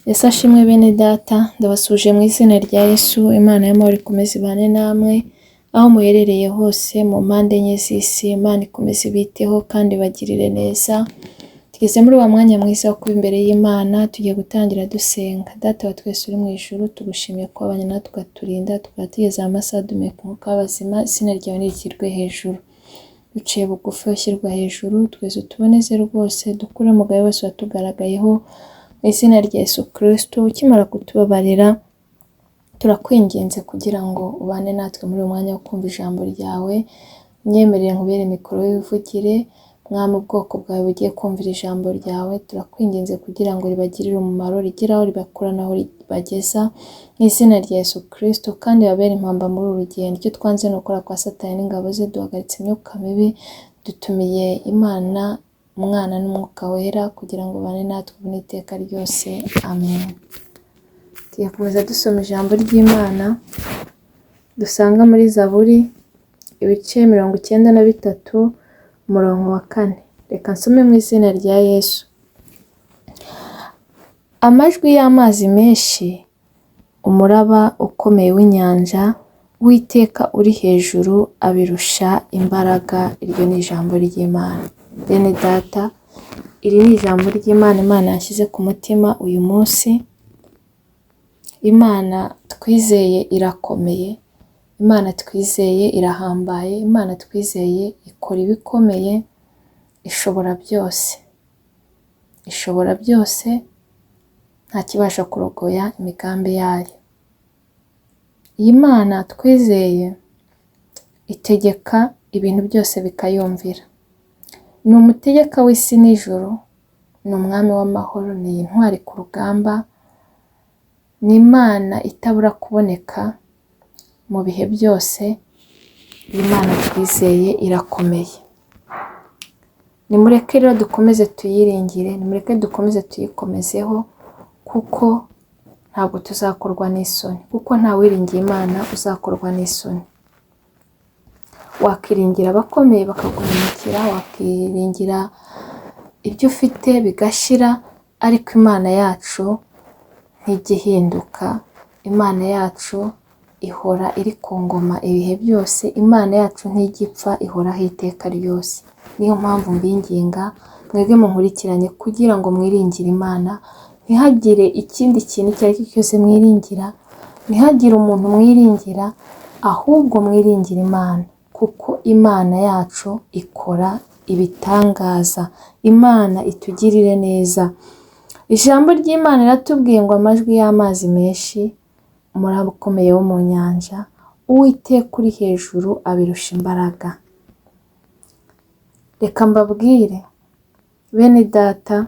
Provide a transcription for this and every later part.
Yesu ashimwe bene data, ndabasuhuje mu izina rya Yesu, Imana y'amahoro ikomeze ibane namwe, aho muherereye hose mu mpande enye z'isi, Imana ikomeze ibiteho kandi ibagirire neza. Tugeze muri wa mwanya mwiza wo kuba imbere y'Imana, tugiye gutangira dusenga. Data wa twese uri mu ijuru, tugushimiye ko wabanye natwe ukaturinda, tukaba tugeze aya masaha duhumeka umwuka w'abazima, izina ryawe nirishyirwe hejuru. Duciye bugufi ushyirwa hejuru, twese utuboneze rwose, dukure umugayo wose watugaragayeho, mu izina rya Yesu Kristo, ukimara kutubabarira, turakwinginze kugira ngo ubane natwe muri uyu mwanya wo kumva ijambo ryawe, unyemerere nkubere mikoro wivugire, Mwami ubwoko bwawe bugiye kumvira ijambo ryawe, turakwinginze kugira ngo ribagirire umumaro, rigire aho ribakura n'aho ribageza, mu izina rya Yesu Kristo, kandi babere impamba muri uru rugendo. Icyo twanze ni ukora kwa Satani n'ingabo ze, duhagaritse imyuka mibi, dutumiye Imana, Umwana n'Umwuka Wera kugira ngo ubane natwe ubu n'iteka ryose. Amen. Tugiye dusoma ijambo ry'Imana dusanga muri Zaburi ibice 93 umurongo wa 4. Reka nsome mu izina rya Yesu. Amajwi y'amazi menshi, umuraba ukomeye w'inyanja, Uwiteka uri hejuru abirusha imbaraga. Iryo ni ijambo ry'Imana. Bene data, iri ni ijambo ry'Imana Imana yashyize ku mutima uyu munsi. Imana twizeye irakomeye, Imana twizeye irahambaye, Imana twizeye ikora ibikomeye, ishobora byose. Ishobora byose, nta kibasha kurogoya imigambi yayo. Iyi Mana twizeye itegeka ibintu byose bikayumvira. Ni umutegeka w'isi n'ijuru, ni umwami w'amahoro, ni intwari ku rugamba, ni Imana itabura kuboneka mu bihe byose, iyi Mana twizeye irakomeye. Nimureke rero dukomeze tuyiringire, nimureke dukomeze tuyikomezeho, kuko ntabwo tuzakorwa n'isoni, kuko nta wiringiye Imana uzakorwa n'isoni. Wakiringira abakomeye bakaguhemukira, wakiringira ibyo ufite bigashira, ariko Imana yacu ntijya ihinduka, Imana yacu ihora iri ku ngoma ibihe byose, Imana yacu ntijya ipfa, ihoraho iteka ryose. Niyo mpamvu mbinginga mwebwe munkurikiranye kugira ngo mwiringire Imana, ntihagire ikindi kintu icyo ari cyo cyose mwiringira, ntihagire umuntu mwiringira, ahubwo mwiringire Imana, kuko Imana yacu ikora ibitangaza. Imana itugirire neza. Ijambo ry'Imana riratubwiye ngo amajwi y'amazi menshi, umuraba ukomeye wo mu nyanja, Uwiteka uri hejuru abirusha imbaraga. Reka mbabwire bene data,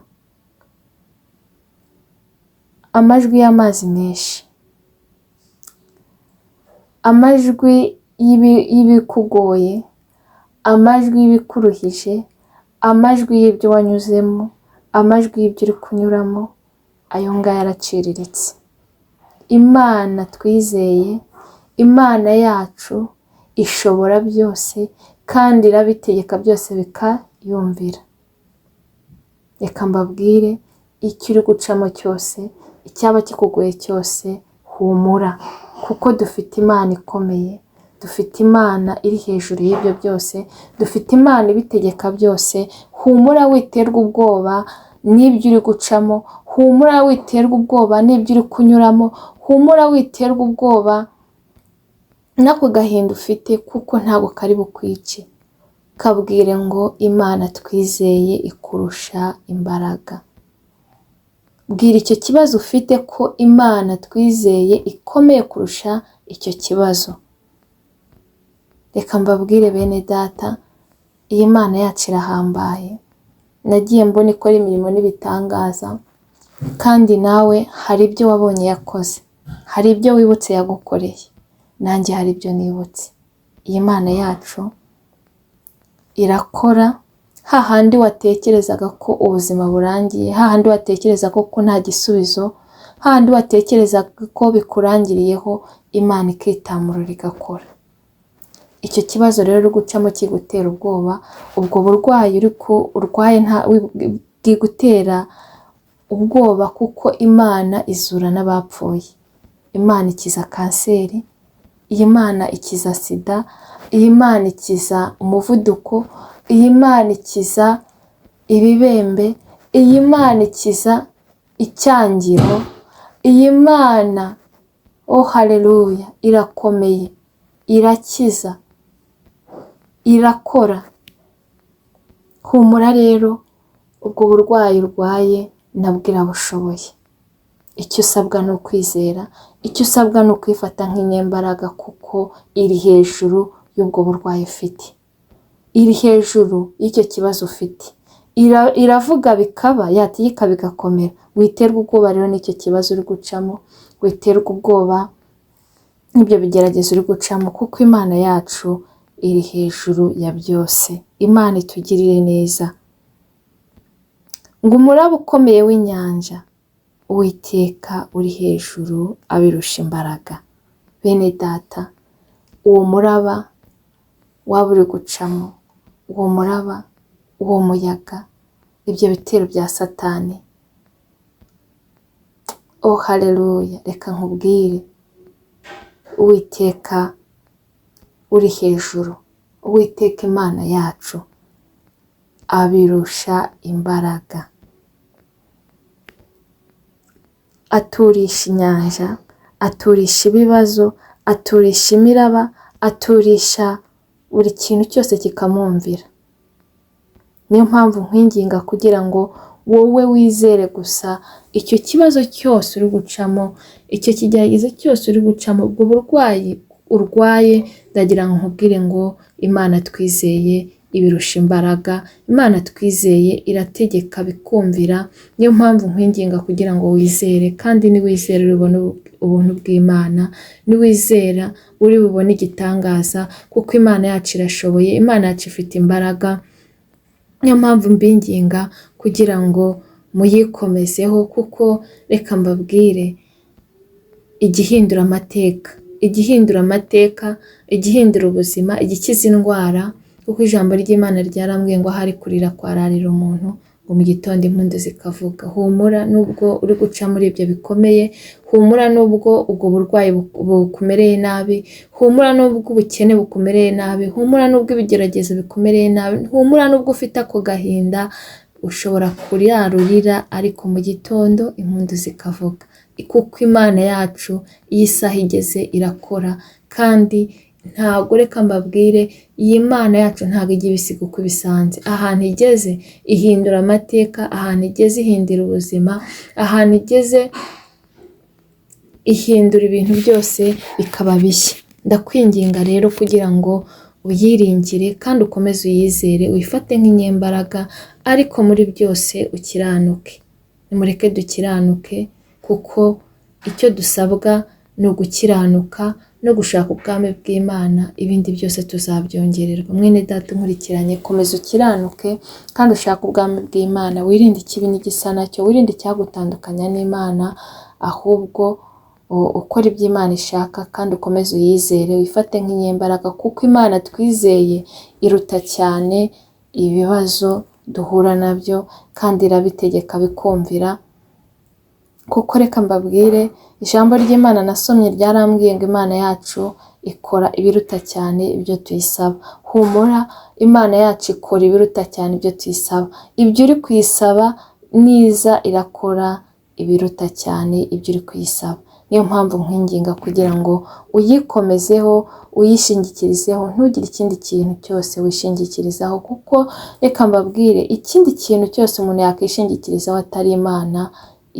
amajwi y'amazi menshi, amajwi y'ibikugoye, amajwi y'ibikuruhije, amajwi y'ibyo wanyuzemo, amajwi y'ibyo uri kunyuramo, ayo ngayo araciriritse. Imana twizeye, Imana yacu ishobora byose kandi irabitegeka byose bikayumvira. Reka mbabwire, icyo uri gucamo cyose, icyaba kikugoye cyose, humura, kuko dufite Imana ikomeye, dufite Imana iri hejuru y'ibyo byose, dufite Imana ibitegeka byose. Humura witerwa ubwoba n'ibyo uri gucamo, humura witerwa ubwoba n'ibyo uri kunyuramo, humura witerwa ubwoba n'ako gahinda ufite, kuko ntabwo kari bukwice. Kabwire ngo Imana twizeye ikurusha imbaraga. Bwira icyo kibazo ufite ko Imana twizeye ikomeye kurusha icyo kibazo. Reka mbabwire bene data, iyi Mana yacu irahambaye. Nagiye mbona ikora imirimo n'ibitangaza, kandi nawe hari ibyo wabonye yakoze, hari ibyo wibutse yagukoreye, nanjye hari ibyo nibutse. Iyi Mana yacu irakora, hahandi watekerezaga ko ubuzima burangiye, hahandi watekerezaga ko nta gisubizo, hahandi watekerezaga ko bikurangiriyeho, Imana ikitamurura igakora. Icyo kibazo rero uri gucamo kigutera ubwoba, ubwo burwayi urwaye bwigutera ubwoba kuko Imana izura n'abapfuye. Imana ikiza kanseri, iyi Mana ikiza sida, iyi Mana ikiza umuvuduko, iyi Mana ikiza ibibembe, iyi Mana ikiza icyangiro, iyi Mana, oh haleluya, irakomeye, irakiza, irakora. Humura rero, ubwo burwayi urwaye nabwo irabushoboye. Icyo usabwa ni ukwizera, icyo usabwa ni ukwifata nk'inyembaraga kuko iri hejuru y'ubwo burwayi ufite, iri hejuru y'icyo kibazo ufite. Iravuga bikaba, yategeka bigakomera. Witerwa ubwoba rero n'icyo kibazo uri gucamo, witerwa ubwoba n'ibyo bigeragezo uri gucamo, kuko Imana yacu iri hejuru ya byose. Imana itugirire neza. Ngo umuraba ukomeye w'inyanja, Uwiteka uri hejuru abirusha imbaraga. Bene data, uwo muraba waba uri gucamo, uwo muraba, uwo muyaga, ibyo bitero bya Satani, oh haleluya, reka nkubwire, Uwiteka uri hejuru, Uwiteka Imana yacu abirusha imbaraga. Aturisha inyanja, aturisha ibibazo, aturisha imiraba, aturisha buri kintu cyose kikamwumvira. Niyo mpamvu nkwinginga kugira ngo wowe wizere gusa icyo kibazo cyose uri gucamo, icyo kigeragezo cyose uri gucamo, ubwo burwayi urwaye, ndagira ngo nkubwire ngo Imana twizeye ibirusha imbaraga, Imana twizeye irategeka bikumvira. Niyo mpamvu nkwinginga kugira ngo wizere, kandi niwizera uri bubone ubuntu bw'Imana, niwizera uri bubone igitangaza, kuko Imana yacu irashoboye, Imana yacu ifite imbaraga. Niyo mpamvu mbinginga kugira ngo muyikomezeho, kuko reka mbabwire, igihindura amateka, igihindura amateka, igihindura ubuzima, igikiza indwara, kuko ijambo ry'Imana ryarambwiye ngo ahari kurira kwararira umuntu, ngo mu gitondo impundu zikavuga. Humura nubwo uri guca muri ibyo bikomeye, humura nubwo ubwo burwayi bukumereye nabi, humura nubwo ubukene bukumereye nabi, humura nubwo ibigeragezo bikumereye nabi, humura nubwo ufite ako gahinda, ushobora kurarurira ariko mu gitondo impundu zikavuga. Kuko Imana yacu iyo isaha igeze irakora, kandi ntabwo, reka mbabwire, iyi Mana yacu ntabwo ijya ibisiga uko ibisanze. Ahantu igeze ihindura amateka, ahantu igeze ihindura ubuzima, ahantu igeze ihindura ibintu byose bikaba bishya. Ndakwinginga rero kugira ngo uyiringire kandi ukomeze uyizere, wifate nk'inyembaraga, ariko muri byose ukiranuke. Nimureke dukiranuke, kuko icyo dusabwa ni ugukiranuka no gushaka ubwami bw'Imana, ibindi byose tuzabyongererwa. Mwene data unkurikiranye, komeza ukiranuke kandi ushake ubwami bw'Imana, wirinde ikibi n'igisa nacyo, wirinde icyagutandukanya n'Imana, ahubwo ukora ibyo Imana ishaka kandi ukomeze uyizere, wifate nk'inyembaraga, kuko Imana twizeye iruta cyane ibibazo duhura nabyo, kandi irabitegeka bikumvira. Kuko reka mbabwire, ijambo ry'Imana nasomye ryarambwiye ngo Imana yacu ikora ibiruta cyane ibyo tuyisaba. Humura, Imana yacu ikora ibiruta cyane ibyo tuyisaba. Ibyo uri kuyisaba niza irakora ibiruta cyane ibyo uri kuyisaba. Niyo mpamvu nkwinginga kugira ngo uyikomezeho, uyishingikirizeho, ntugire ikindi kintu cyose wishingikirizaho, kuko reka mbabwire, ikindi kintu cyose umuntu yakwishingikirizaho atari Imana,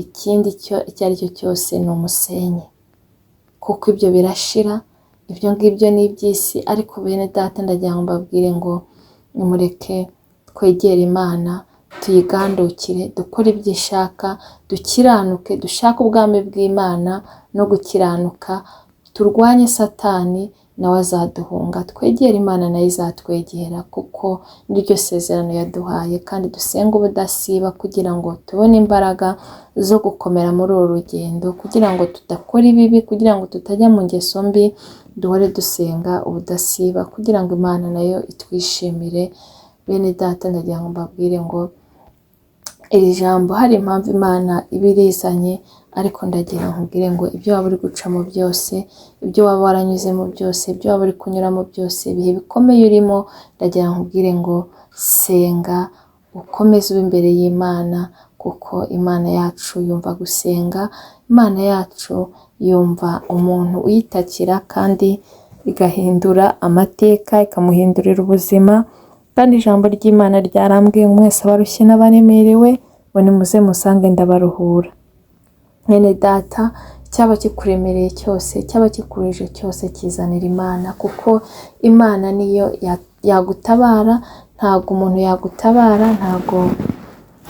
ikindi icyo ari cyo cyose ni umusenyi, kuko ibyo birashira, ibyo ngibyo ni iby'isi. Ariko bene data, ndagira ngo mbabwire ngo nimureke twegere Imana, tuyigandukire, dukore ibyo ishaka, dukiranuke, dushake ubwami bw'Imana no gukiranuka, turwanye Satani nawe azaduhunga, twegere Imana nayo izatwegera, kuko niryo sezerano yaduhaye. Kandi dusenge ubudasiba kugira ngo tubone imbaraga zo gukomera muri uru rugendo, kugira ngo tudakora ibibi, kugira ngo tutajya mu ngeso mbi, duhore dusenga ubudasiba kugira ngo Imana nayo itwishimire. Bene data, ndagira ngo mbabwire ngo Iri jambo hari impamvu Imana iba irizanye, ariko ndagira nkubwire ngo ibyo waba uri gucamo byose, ibyo waba waranyuzemo byose, ibyo waba uri kunyuramo byose, ibihe bikomeye urimo, ndagira nkubwire ngo senga, ukomeze ube imbere y'Imana, kuko Imana yacu yumva gusenga, Imana yacu yumva umuntu uyitakira kandi igahindura amateka, ikamuhindurira ubuzima. Kandi ijambo ry'Imana ryarambwiye ngo mwese abarushye n'abaremerewe, ngo nimuze musange ndabaruhura. Mwene data, icyaba kikuremereye cyose, icyaba kikuruhije cyose, kizanira Imana, kuko Imana niyo yagutabara. Ntabwo umuntu yagutabara, ntabwo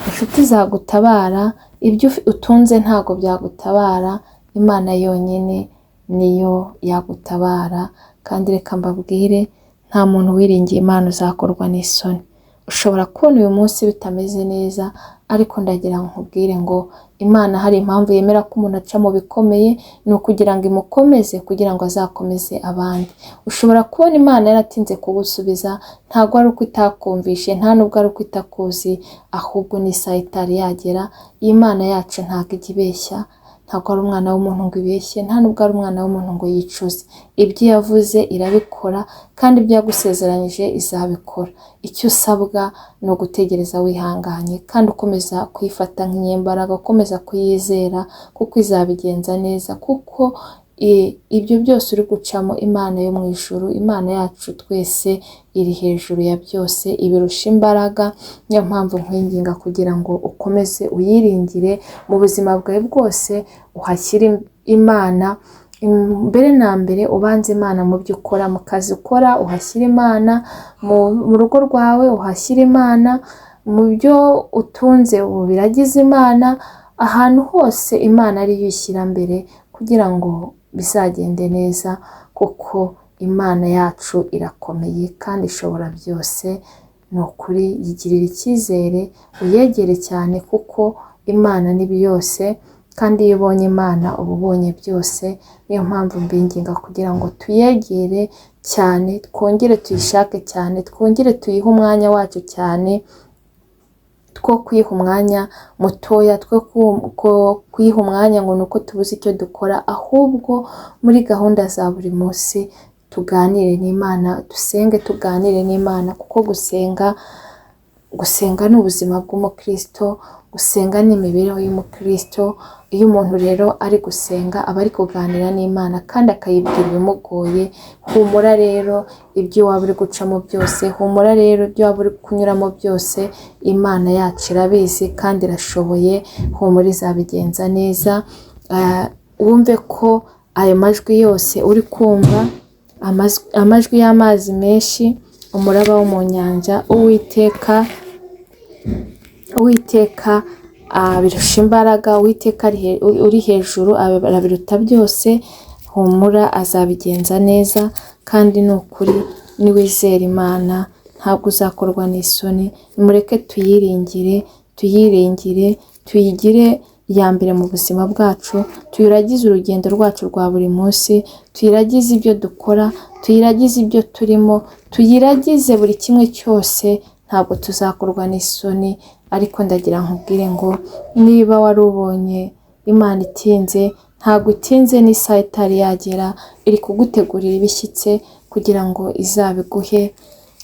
inshuti zagutabara, ibyo utunze ntabwo byagutabara, Imana yonyine niyo yagutabara. Kandi reka mbabwire, nta muntu wiringiye Imana uzakorwa n'isoni. Ushobora kubona uyu munsi bitameze neza, ariko ndagira ngo nkubwire ngo Imana hari impamvu yemera ko umuntu aca mu bikomeye, ni ukugira ngo imukomeze, kugira ngo azakomeze abandi. Ushobora kubona Imana yaratinze kugusubiza, ntabwo ari uko itakumvishe, nta nubwo ari uko itakuzi, ahubwo ni isaha itari yagera. Iyi Mana yacu ntabwo ijya ibeshya, ntabwo ari umwana w'umuntu ngo ibeshye, nta nubwo ari umwana w'umuntu ngo yicuze. Ibyo yavuze irabikora, kandi ibyo yagusezeranyije izabikora. Icyo usabwa ni ugutegereza wihanganye, kandi ukomeza kuyifata nk'inyembaraga, ukomeza kuyizera, kuko izabigenza neza, kuko ibyo byose uri gucamo, Imana yo mu ijuru, Imana yacu twese iri hejuru ya byose, ibirusha imbaraga. Niyo mpamvu nkwinginga kugira ngo ukomeze uyiringire mu buzima bwawe bwose, uhashyire Imana mbere na mbere, ubanze Imana mu byo ukora, mu kazi ukora uhashyire Imana, mu rugo rwawe uhashyire Imana, mu byo utunze ubu biragize Imana, ahantu hose Imana ariyo ishyira mbere, kugira ngo bizagende neza, kuko Imana yacu irakomeye kandi ishobora byose. Ni ukuri yigirira icyizere, uyegere cyane, kuko Imana ni byose, kandi iyo ubonye Imana uba ubonye byose. Niyo mpamvu mbinginga kugira ngo tuyegere cyane, twongere tuyishake cyane, twongere tuyihe umwanya wacu cyane, two kwiha umwanya mutoya, two kwiha umwanya ngo ni uko tubuze icyo dukora, ahubwo muri gahunda za buri munsi tuganire n'Imana, dusenge tuganire n'Imana, kuko gusenga ni ubuzima bw'umukristo, gusenga ni imibereho y'umukristo. Iyo umuntu rero ari gusenga aba ari kuganira n'Imana kandi akayibwira ibimugoye. Humura rero ibyo waba uri gucamo byose, humura rero ibyo waba uri kunyuramo byose, Imana yacu irabizi kandi irashoboye, humura izabigenza neza. Wumve ko ayo majwi yose uri kumva, amajwi y'amazi menshi, umuraba wo mu nyanja, Uwiteka abirusha imbaraga, Uwiteka uri hejuru arabiruta byose, humura azabigenza neza. Kandi ni ukuri niwizera Imana ntabwo uzakorwa n'isoni. Nimureke tuyiringire, tuyiringire, tuyigire iya mbere mu buzima bwacu, tuyiragize urugendo rwacu rwa buri munsi, tuyiragize ibyo dukora, tuyiragize ibyo turimo, tuyiragize buri kimwe cyose, ntabwo tuzakorwa n'isoni. Ariko ndagira nkubwire ngo niba wari ubonye Imana itinze, ntabwo itinze, n'isaha itari yagera, iri kugutegurira ibishyitse kugira ngo izabiguhe,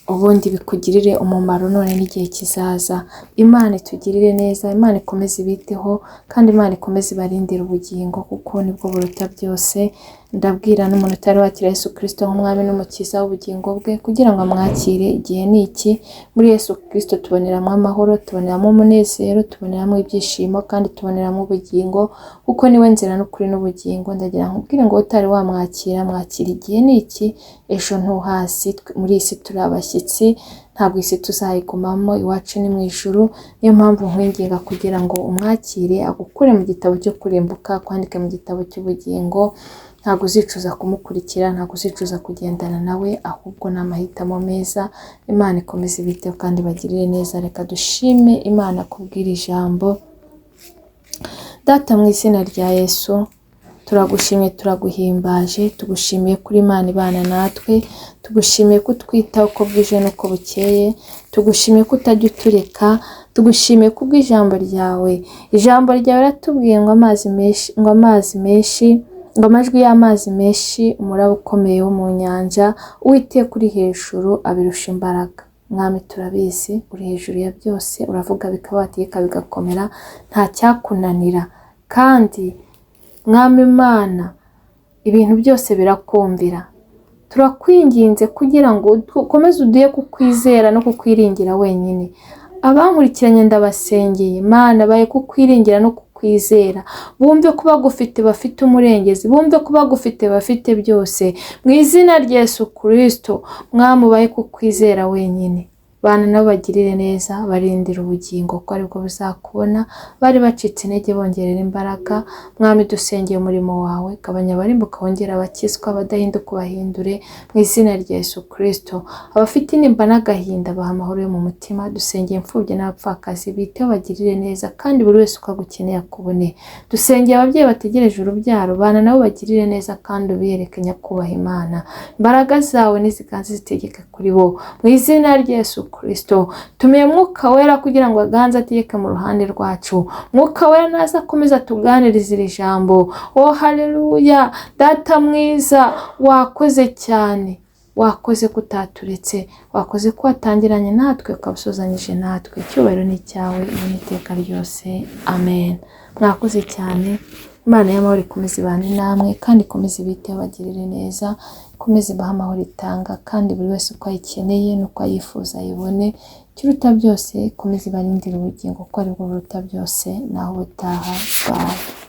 ubundi bikugirire umumaro none n'igihe kizaza. Imana itugirire neza, Imana ikomeze ibiteho, kandi Imana ikomeze ibarindire ubugingo, kuko nibwo buruta byose. Ndabwira n'umuntu utari wakira Yesu Kristo nk'umwami n'umukiza w'ubugingo bwe, kugira ngo amwakire, igihe ni iki. Muri Yesu Kristo tuboneramo amahoro, tuboneramo umunezero, tuboneramo ibyishimo, kandi tuboneramo ubugingo, kuko niwe nzira n'ukuri n'ubugingo. Ndagira nkubwire ngo utari wamwakira, mwakira, igihe ni iki, ejo ntuhasi. Muri iyi si turi abashyitsi, ntabwo isi tuzayigumamo, iwacu ni mu ijuru. Niyo mpamvu nkwinginga kugira ngo umwakire, agukure mu gitabo cyo kurimbuka, akwandike mu gitabo cy'ubugingo. Ntabwo uzicuza kumukurikira, ntabwo uzicuza kugendana nawe, ahubwo ni amahitamo meza. Imana ikomeze ibiteho kandi bagirire neza. Reka dushime Imana kubwira ijambo. Data, mu izina rya Yesu, turagushimiye, turaguhimbaje, tugushimiye kuri Imana ibana natwe, tugushimiye ko utwitaho uko bwije n'uko bukeye, tugushimiye ko utajya utureka, Tugushimiye kubw'ijambo ryawe. Ijambo ryawe riratubwiye ngo amazi menshi, ngo amazi menshi, ngo amajwi y'amazi menshi, umuraba ukomeye wo mu nyanja, Uwiteka uri hejuru abirusha imbaraga. Mwami turabizi, uri hejuru ya byose, uravuga bikaba, wategeka bigakomera, nta cyakunanira. Kandi Mwami Imana, ibintu byose birakumvira. Turakwinginze kugira ngo ukomeze uduhe kukwizera no kukwiringira wenyine. Abankurikiranye ndabasengeye, Mana bahe kukwiringira no kukwizera, bumve ko bagufite bafite umurengezi, bumve ko bagufite bafite byose. Mu izina rya Yesu Kristo, Mwami ubahe kukwizera wenyine. Bana nabo bagirire neza, barindire ubugingo kuko aribwo buzakubona. Bari bacitse intege bongerera imbaraga. Mwami dusengeye umurimo wawe, gabanya abarimbuka wongere abakizwa, abadahinduka ubahindure mu izina rya Yesu Kristo. Abafite intimba n'agahinda baha amahoro yo mu mutima. Dusengeye imfubyi n'abapfakazi, biteho bagirire neza, kandi buri wese uko agukeneye akubone. Dusengeye ababyeyi bategereje urubyaro, bana nabo bagirire neza kandi ubiyereke nyakubaha Imana. Imbaraga zawe niziganze zitegeke kuri bo mu izina rya Yesu Kristo. Tumiye Mwuka Wera kugira ngo aganze ategeke mu ruhande rwacu. Mwuka Wera naza akomeza atuganirize iri jambo. Oh haleluya, Data mwiza, wakoze cyane, wakoze ko utaturetse, wakoze ko watangiranye natwe ukabusozanyije natwe. Icyubahiro ni icyawe ubu n'iteka ryose, amen. Mwakoze cyane. Imana y'amahoro ikomeze ibane namwe kandi ikomeze ibiteho bagirire neza, ikomeze ibahe amahoro itanga, kandi buri wese uko ayikeneye n'uko ayifuza ayibone. Ikiruta byose ikomeze ibarindire ubugingo kuko aribwo buruta byose. Naho ubutaha, bye.